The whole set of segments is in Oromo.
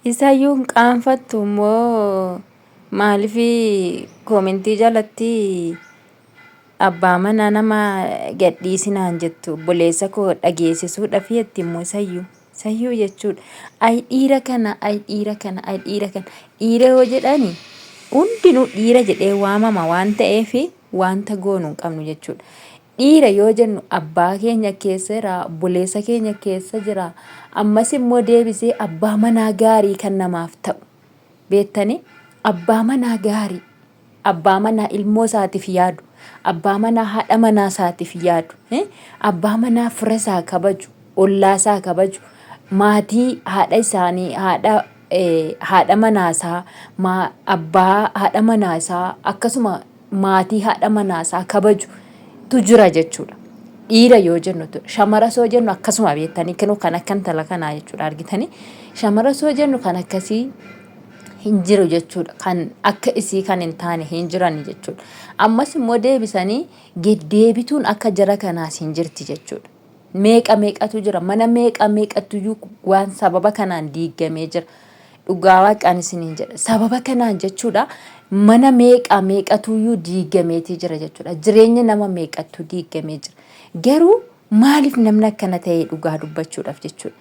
Isayyuu hin qaanfattu immoo maaliif koomentii jalatti abbaa manaa nama gadhiisinaan jettu obboleessa koo dhageessisuudhaaf jetti immoo isayyuu isayyuu jechuudha. Ay dhiira kana ay dhiira kana ay dhiira kana dhiira yoo jedhani hundinuu dhiira jedhee waamama waan ta'eef wanta goonu hin qabnu jechuudha. Dhiira yoo jennu abbaa keenya keessa jira, obboleessa keenya keessa jira, ammas immoo deebisee abbaa manaa gaarii kan namaaf ta'u. Beektanii abbaa manaa gaarii, abbaa manaa ilmoo isaatiif yaadu, abbaa manaa haadha manaa isaatiif yaadu, abbaa manaa fira isaa kabaju, ollaa isaa kabaju, maatii haadha isaanii, haadha haadha manaa isaa, abbaa haadha manaa isaa akkasuma maatii haadha manaa isaa kabaju tu jira jechuudha. Dhiira yoo jennu shamaras yoo jennu akkasuma beektanii kinoo kan akka intala kanaa jechuudha argitanii shamaras yoo jennu kan akkasii hin jiru jechuudha. Kan akka isii kan hin taane hin jiran jechuudha. Ammas immoo deebisanii deddeebituun akka jara kanaas hin jirti jechuudha. Meeqa meeqatu jira mana meeqa meeqatuyyuu waan sababa kanaan diigamee jira. Dhugaa waaqaan isiniin jedha. Sababa kanaan jechuudha mana meeqa meeqatuyyuu diigameetii jira jechuudha. Jireenya nama meeqattu diigamee jira. Garuu maaliif namni akkana ta'e dhugaa dubbachuudhaaf jechuudha.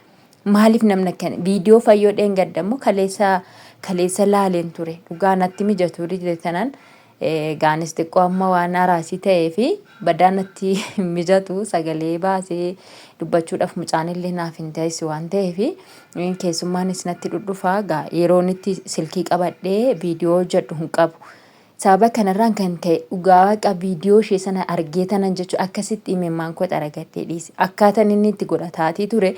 Maaliif namni akkana viidiyoo fayyoo dheengadda immoo kaleessa kaleessa laaleen ture dhugaa natti mijatu dide tanan gaanis xiqqoo amma waan araasii ta'ee fi badaa natti hin mijatu sagalee baasee dubbachuudhaaf mucaan illee naaf hin ta'isu waan ta'eef keessummaanis natti dhudhufaa gaa yeroon itti silkii qabadhee viidiyoo hojjedhu hin qabu. Sababa kanarraan kan ka'e dhugaa waaqa viidiyoo ishee sana argee tanan jechuun akkasitti imimmaan koo xaragadhee dhiise. Akkaataan inni itti godhataatii ture,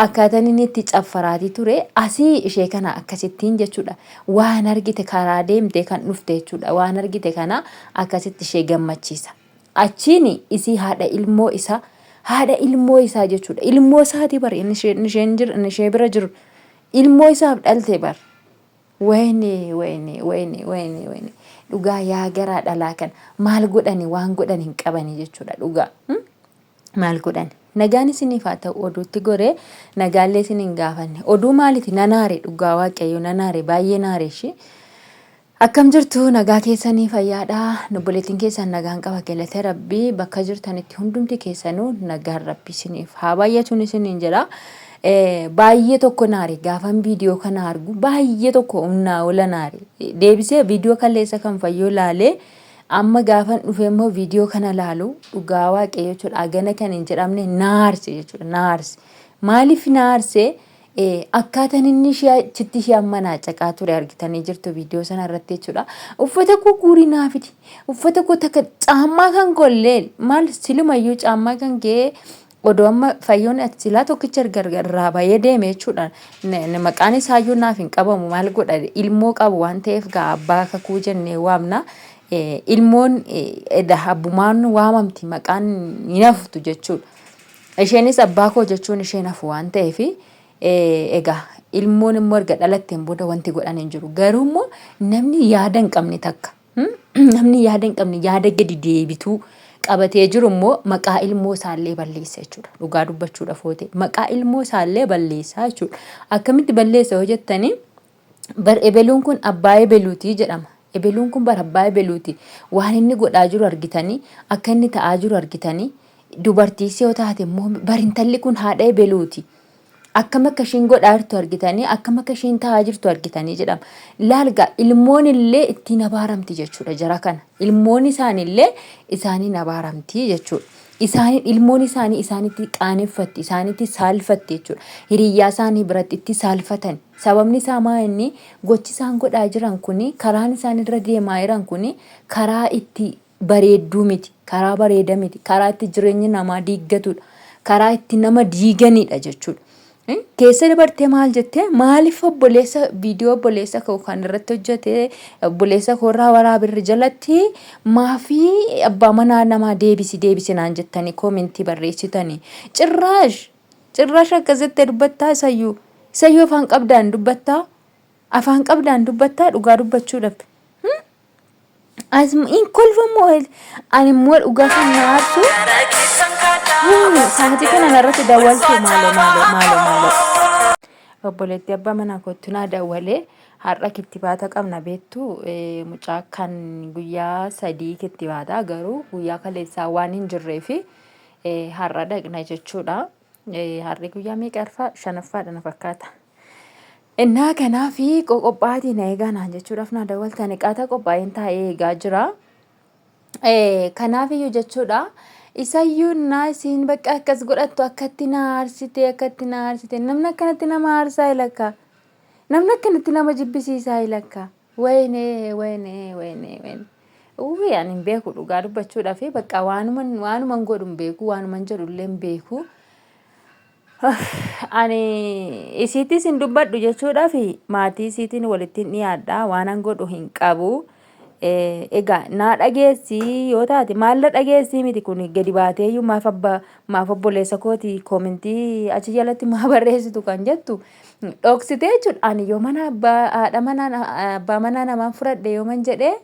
akkaataan inni itti caffaraatii ture asii ishee kana akkasittiin jechuudha. Waan argite karaa deemtee kan dhufte jechuudha. Waan argite kana akkasitti ishee gammachiisa. Achiin isii haadha ilmoo isaa haadha ilmoo isaa jechuudha. Ilmoo isaatii bar inni ishee bira jiru. Ilmoo isaaf dhalte bar. Wayne wayne wayne wayne wayne dhugaa yaa garaa dhalaa kana maal godhani waan godhan hin qabani jechuudha dhugaa maal godhani nagaan isiniif haa ta'u oduutti goree nagaallee isin hin gaafanne oduu maaliti nanaare dhugaa waaqayyo nanaare baay'ee naare ishii akkam jirtu nagaa keessanii fayyaadha obboleettiin keessan nagaan qaba galata rabbii bakka jirtanitti hundumti keessanuu nagaan rabbii isiniif haa baay'atuun isiniin jedha. Baay'ee tokko naare gaafan viidiyoo kana argu baay'ee tokko humnaa ola naare deebisee viidiyoo kaleessa kan fayyoo laalee amma gaafan dhufee immoo viidiyoo kana laalu dhugaa waaqayyo jechuudha hagana kan hin jedhamne naarse jechuudha naarse maaliif naarse akkaataan inni ishee achitti ishee amma naa caqaa ture argitanii jirtu viidiyoo sana irratti jechuudha uffata koo guurii naa fidi uffata koo takka caammaa kan kollee maal silumayyuu caammaa kan kee Odoo amma fayyoon ati silaa tokkicha erga irraa bahee deeme jechuudha. Maqaan isaayyuu naaf hin qabamu maal godha ilmoo qabu waan ta'eef gaa abbaa kakuu jennee waamna. Ilmoon eda abbumaan waamamti maqaan hin haftu jechuudha. Isheenis abbaa koo jechuun isheen hafu waan ta'eef egaa ilmoon immoo erga dhalatteen booda wanti godhan hin jiru. Garuu immoo namni yaada hin qabne takka Namni yaada hin qabne yaada gadi deebituu qabatee jiru immoo maqaa ilmoo isaallee balleessa jechuudha. Dhugaa dubbachuudhaaf yoo ta'e maqaa ilmoo isaallee balleessa jechuudha. Akkamitti balleessa yoo jettanii bar ebeluun kun abbaa ebeluutii jedhama. Ebeluun kun bar abbaa ebeluuti. Waan inni godhaa jiru argitanii akka inni ta'aa jiru argitanii dubartiis yoo taate immoo bar intalli kun haadha ebeluuti. Akkam akka ishiin godhaa jirtu argitanii, akkam akka ishiin ta'aa jirtu argitanii jedhama. Laal gaa ilmoon illee ittiin abaaramti jechuudha jara kana. Ilmoon isaaniillee isaaniin abaaramti jechuudha. Isaaniin ilmoon isaanii isaanitti qaaneffatti, isaanitti saalfatti jechuudha. Hiriyyaa isaanii biratti itti saalfatan. Sababni isaa maa inni gochi isaan godhaa jiran kuni karaan isaan irra deemaa jiran kuni karaa itti bareedduu miti, karaa bareeda miti, karaa itti jireenya namaa diiggatudha, karaa itti nama diiganidha jechuudha. Keessa dabartee maal jettee maaliif obboleessa viidiyoo obboleessa koo kan irratti hojjete obboleessa koo irraa waraabirri jalatti maafii abbaa manaa namaa deebisi deebisi naan jettanii koomentii barreessitanii cirraash cirraash akkas jettee dubbattaa isayyuu isayyuu afaan qabdaan dubbattaa afaan qabdaan dubbattaa dhugaa dubbachuudhaaf. As in kolfamoo ani immoo dhugaa kan na aarsu sa'aatii kana narratti dawwaltu maaloo maaloo maaloo maaloo. Obboleettii abbaa manaa kootti naa dawwalee, har'a kittibaata qabna beektu, mucaa kan guyyaa 3 kittibaata, garuu guyyaa kaleessaa waan hin jirreefi har'a dhaqna jechuudha. Har'i guyyaa meeqa arfaa, shanaffaadha na fakkaata. Innaa kanaaf qophaa'aatii na eegaa naan jechuudhaaf naa dawwaltani, qaata qophaa'een taa'ee eegaa jira. Kanaaf iyyuu jechuudha. Isayyuu naa isiin bakka akkas godhattu akkatti na aarsite, akkatti na aarsite. Namni akkanatti nama aarsaa ilakka. Namni akkanatti nama jibbisiisaa ilakka. Wayne, wayne, wayne, wayne. Uwwi, ani hin beeku dhugaa dubbachuudhaaf, bakka waanuman waanuman godhu hin beeku, waanuman jedhu illee hin beeku. Ani isiittis hin dubbadhu jechuudhaaf, maatii isiitiin walitti hin dhiyaadha, waanan godhu hin qabu. Egaa naa dhageessi yoo taate, maal na dhageessii miti, kun gadi baateeyyuu maaf abbaa, maaf obboleessa kooti koomentii achi jalatti maa barreessitu kan jettu dhoksitee jechuudha. Ani yoo mana abbaa haadha manaa abbaa manaa namaan fudhadhe yooman jedhee,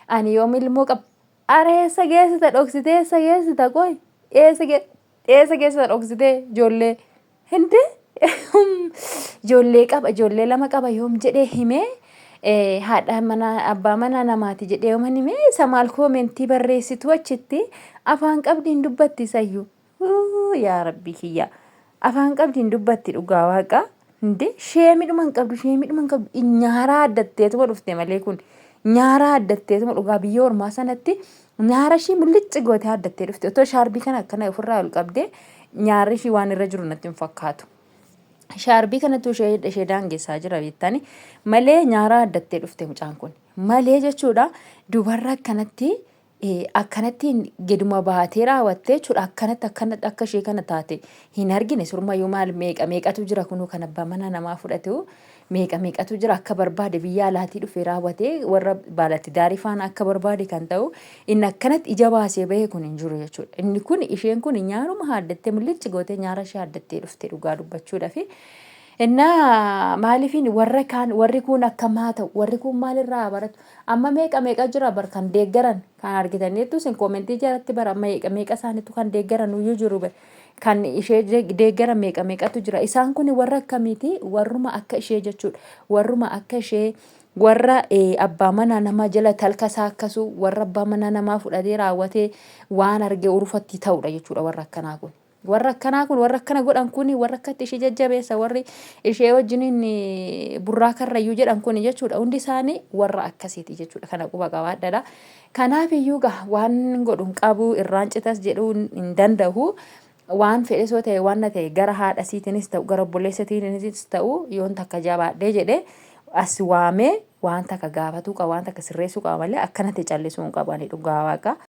ani yoom ilmoo qaba? Are eessa geessita dhoksitee, eessa geessita? Qoy, eessa eessa geessita dhoksitee ijoollee? Hinde ijoollee qaba, ijoollee lama qaba yoom jedhee himee, haadha manaa abbaa manaa namaati jedhee yooman himee, isa maal koomentii barreessitu achitti? Afaan qabdi hin dubbatti isayyuu. Yaa Rabbii kiyya, afaan qabdi hin dubbatti dhugaa waaqa. Hinde sheemidhuma hin qabdu, sheemidhuma hin qabdu. Nyaaraa addatteetuma dhufte malee, kun nyaaraa addatteetuma dhugaa biyya ormaa sanatti nyaara ishii mullicci gootee addattee dhufte. Otoo shaarbii kana akkana ofirraa ol qabdee, nyaarri ishii waan irra jiru natti hin fakkaatu. Shaarbii kanatu ishee daangessaa jira beektani malee, nyaaraa addattee dhufte mucaan kun malee jechuudha. Dubarra akkanatti akkanattiin geduma baatee raawwattee jechuudha, akkanatti akkanatti akka ishee kana taate hin argine surmayyuu. Maal, meeqa meeqatu jira kunuu kan abbaa manaa namaa fudhatu, meeqa meeqatu jira akka barbaade biyya alaatii dhufee raawwatee warra baalatti daarii faana akka barbaade kan ta'u. Inni akkanatti ija baasee bahe kun hin jiru jechuudha. Inni kun, isheen kun nyaaruma haaddattee mul'icci gootee nyaara ishee haaddattee dhufte dhugaa dubbachuudhaafi. Innaa maaliifin warra kaan, warri kun akka maa ta'u, warri kun maalirraa baratu? Amma meeqa meeqa jira bar kan deeggaran, kan argitaniittu isin koomentii jalatti bara meeqa meeqa isaaniitu kan deeggaran iyyuu jiru bar. Kan ishee deeggaran meeqa meeqatu jira. Isaan kun warra akkamiiti? Warruma akka ishee jechuudha. Warruma akka ishee, warra abbaa manaa namaa jala talka isaa akkasuu, warra abbaa manaa namaa fudhatee raawwatee waan arge urufatti ta'udha jechuudha warra akkanaa kun. Warra akkanaa kun, warra akkana godhan kun, warra akkatti ishee jajjabeessa, warri ishee wajjiniin burraa karrayyuu jedhan kun jechuudha. Hundi isaanii warra akkasiiti jechuudha. Kana quba qabaadhaadha. Kanaaf iyyuu gaa waan godhu hin qabu, irraan citas jedhuu hin danda'u. Waan fedhe soo ta'e, waan na ta'e, gara haadha isiitiinis ta'u, gara obboleessa isiitiinis ta'u, yoon takka jabaadhee jedhe as waamee waan takka gaafatuu qaba, waan takka sirreessuu qaba malee akkanatti callisuu hin qabu ani dhugaa waaqa.